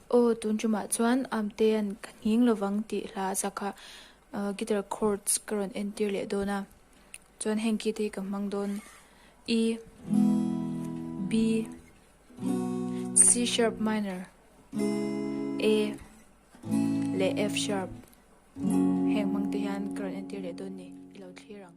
Aw tun tumah chuan Amtea'n ka nghing lovang tih hla a chak a, guitar chords ka rawn entir leh dawn a, chuan heng key te hi ka hmang dawn E, B, C sharp minor, A leh F sharp heng hmang te hian ka rawn entir leh dawn ni, i lo thlir ang.